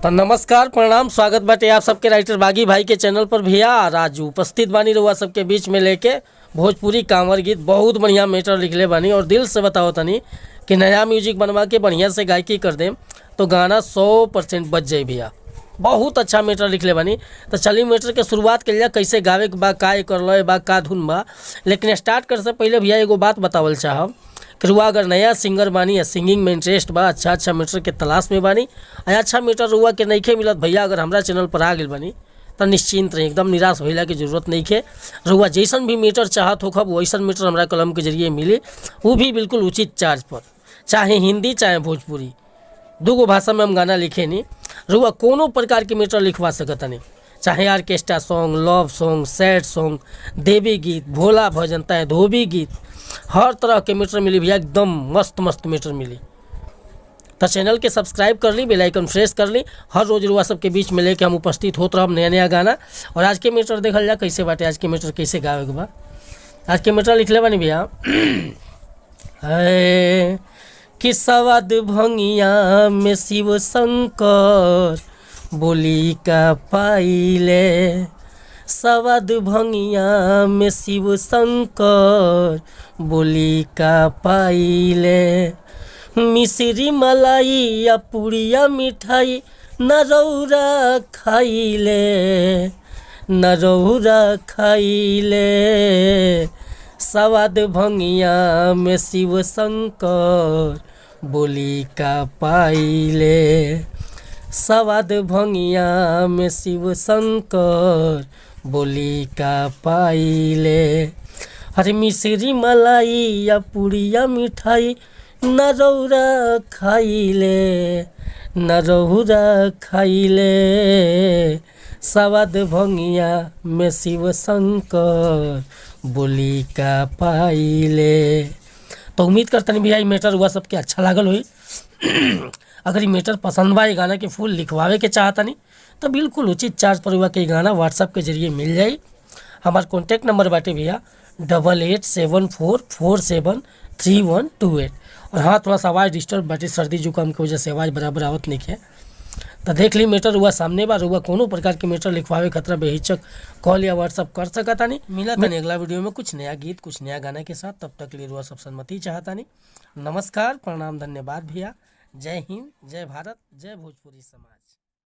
तो नमस्कार, प्रणाम, स्वागत बाटे आप सबके राइटर बागी भाई के चैनल पर। भैया आज उपस्थित बानी रउआ सबके बीच में लेके भोजपुरी कांवर गीत। बहुत बढ़िया मैटर लिखले बानी और दिल से बताओ तनी कि नया म्यूजिक बनवा के बढ़िया से गायकी कर देम तो गाना 100% बच जाई। भैया बहुत अच्छा मैटर लिखले बानी। तो चलिए, मैटर के शुरुआत कर लिया, कैसे गावे के बा, का कर बा, का धुन बा। लेकिन स्टार्ट करे से पहले भैया एगो बात बतावल चाहब कि रुआ अगर नया सिंगर बानी या सिंगिंग में इंटरेस्ट बा, अच्छा अच्छा मैटर के तलाश में बानी आ अच्छा मैटर रुआ के नइखे मिलत, भैया अगर हमरा चैनल पर आ गेल बानी तो निश्चिंत रही, एकदम निराश होइला के जरूरत नइखे। रुआ जैसन भी मीटर चाहत होखब, वैसन मीटर हमरा कलम के जरिए मिली, वो भी बिल्कुल उचित चार्ज पर। चाहे हिंदी चाहे भोजपुरी, दूगो भाषा में हम गाना लिखे नी। रुआ कोनो प्रकार के मीटर लिखवा सकतनी, चाहे orchestra song, love song, sad song, देवी गीत, भोला भजन, चाहे धोबी गीत, हर तरह के मीटर मिली भैया, एकदम मस्त मस्त मीटर मिली। तो चैनल के सब्सक्राइब कर ली, बेल आइकन प्रेस कर ली। हर रोज रुआ सबके बीच में लेके हम उपस्थित होत रहब नया नया गाना। और आज के मीटर देखल जा कैसे बाटे, आज के मीटर कैसे गावे के बा। आज के मीटर लिखले बानी भैया है कि सवाद भंगिया में शिव शंकर बोली का पाइले, सवाद भंगिया में शिव शंकर बोली का पाइले, मिश्री मलाई या पुड़िया मिठाई नरौरा खाइले, नरौरा खाइले, सवाद भंगिया में शिव शंकर बोली का पाइले, सवाद भंगिया में शिव शंकर बोली का पाइले। अरे मिश्री मलाई या पुड़िया मिठाई नरौरा खाइले, नरौरा खाइले, सवाद भंगिया में शिव शंकर बोली का पाइले। तो उम्मीद करतनी भैया ई मैटर हुआ सबके अच्छा लागल होई। अगर ई मैटर पसंद बा, ई गाना के फुल लिखवावे के चाहतनी तो बिल्कुल उचित चार्ज पर हुआ के ई गाना व्हाट्सएप के जरिए मिल जाई। हमार कॉन्टैक्ट नंबर बाटे भैया 8874473128। और हाँ, थोड़ा सा आवाज़ डिस्टर्ब बाटे, सर्दी जुकाम की वजह से आवाज़ बराबर आवत नहीं है। तो देख ली, मैटर हुआ सामने बा। रुआ कोनो प्रकार के मैटर लिखवावे खतरा बेहिचक कॉल या व्हाट्सअप कर सकतानी। मिला तनी अगला वीडियो में कुछ नया गीत, कुछ नया गाना के साथ। तब तक लिए रुआ सब सन्मति चाहतानी। नमस्कार, प्रणाम, धन्यवाद भैया। जय हिंद, जय भारत, जय भोजपुरी समाज।